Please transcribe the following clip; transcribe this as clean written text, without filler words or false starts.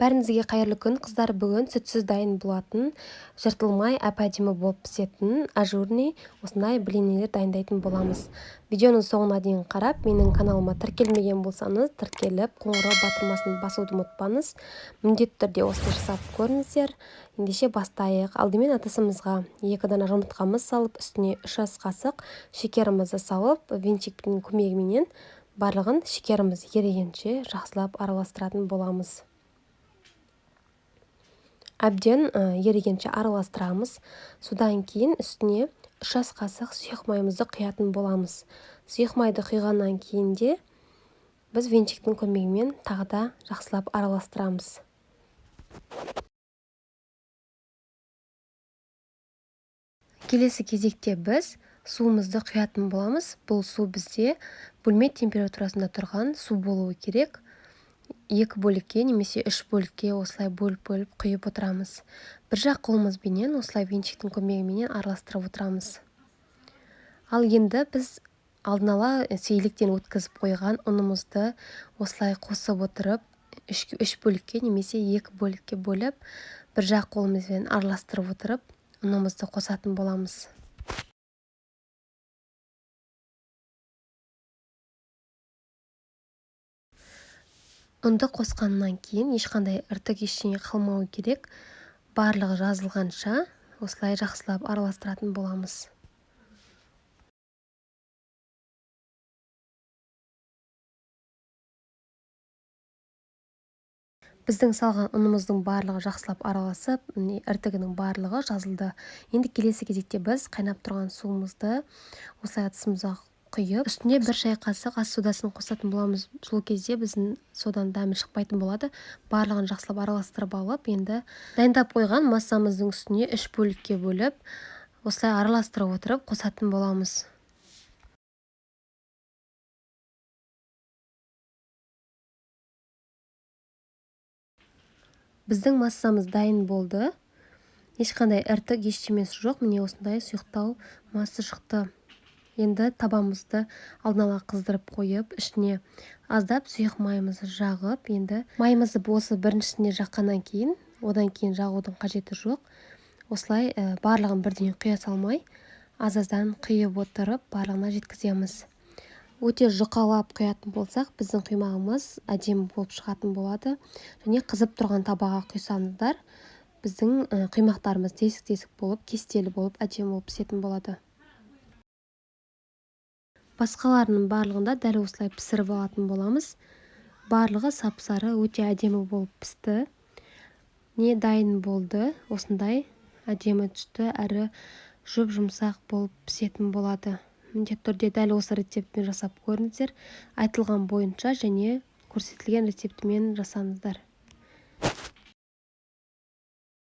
Бәріңізге қайырлы күн, қыздар. Бүгін сүтсіз дайын болатын, жыртылмай әп-әдемі болып пісетін ажурный осындай блинилер дайындайтын боламыз. Видеоның соңына дейін қарап, менің каналыма тіркелмеген болсаңыз, тіркеліп, қоңырау батырмасын басуды ұмытпаңыз. Міндетті түрде осыны жасап көріңіздер. Ендеше бастайық. Алдымен ыдысымызға 2 дана жұмыртқамыз салып, үстіне 3 ас қасық шекерімізді салып, венчиктің көмегіменен барлығын шекеріміз ерігенше жақсылап араластыратын боламыз. Әбден ерігенше араластырамыз. Содан кейін үстіне 3 ас қасық сұйық майымызды құятын боламыз. Сұйық майды құйғаннан кейін де біз венчиктің көмегімен тағы да жақсылап араластырамыз. Келесі кезекте біз суымызды құятын боламыз. Бұл су бізде бөлме температурасында тұрған су болуы керек. 2 бөлікке немесе 3 бөлікке осылай бөліп-бөліп құйып отырамыз. Бір жақ қолымызбенен осылай венчиктің көмегіменен араластырып отырамыз. Ал енді біз алдын ала сейліктен өткізіп қойған ұнымызды осылай қосып отырып, 3 бөлікке немесе 2 бөлікке бөліп, бір жақ қолымызбен араластырып отырып, ұнымызды қосатын боламыз. Ұнды қосқаннан кейін ешқандай іртік ештеңе қалмауы керек. Барлығы жазылғанша осылай жақсылап араластыратын боламыз. Біздің салған ұнымыздың барлығы жақсылап араласып, міне іртігінің барлығы жазылды. Енді келесі кезекте біз қайнап тұрған суымызды осылай ыдысымызға құйып, үстіне 1 шай қасық ас содасын қосатын боламыз. Сол кезде біздің содан дәмі шықпайтын болады. Барлығын жақсылап араластырып алып, енді дайындап қойған массамыздың үстіне 3 бөлікке бөліп, осылай араластырып отырып қосатын боламыз. Біздің массамыз дайын болды. Ешқандай іртік ештемесі жоқ. Міне осындай сұйықтау масса шықты. Енді табамызды алдын ала қыздырып қойып, ішіне аздап сұйық майымызды жағып, енді майымызды осы біріншісіне жаққаннан кейін, одан кейін жағудың қажеті жоқ. Осылай барлығын бірден құя салмай, аз-аздан құйып отырып, барлығына жеткіземіз. Өте жұқалап құятын болсақ, біздің құймағымыз әдемі болып шығатын болады. Және қызып тұрған табаға құйсаңыздар, біздің құймақтарымыз тесік-тесік болып, кестелі болып, әдемі болып пісетін болады. Басқаларының барлығында дәл осылай пісіріп алатын боламыз. Барлығы сап-сары, өте әдемі болып пісті. Не дайын болды, осындай әдемі түсті, әрі жұп-жұмсақ болып пісетін болады. Міндетті түрде дәл осы рецептпен жасап көріңіздер. Айтылған бойынша және көрсетілген рецептімен жасаңыздар.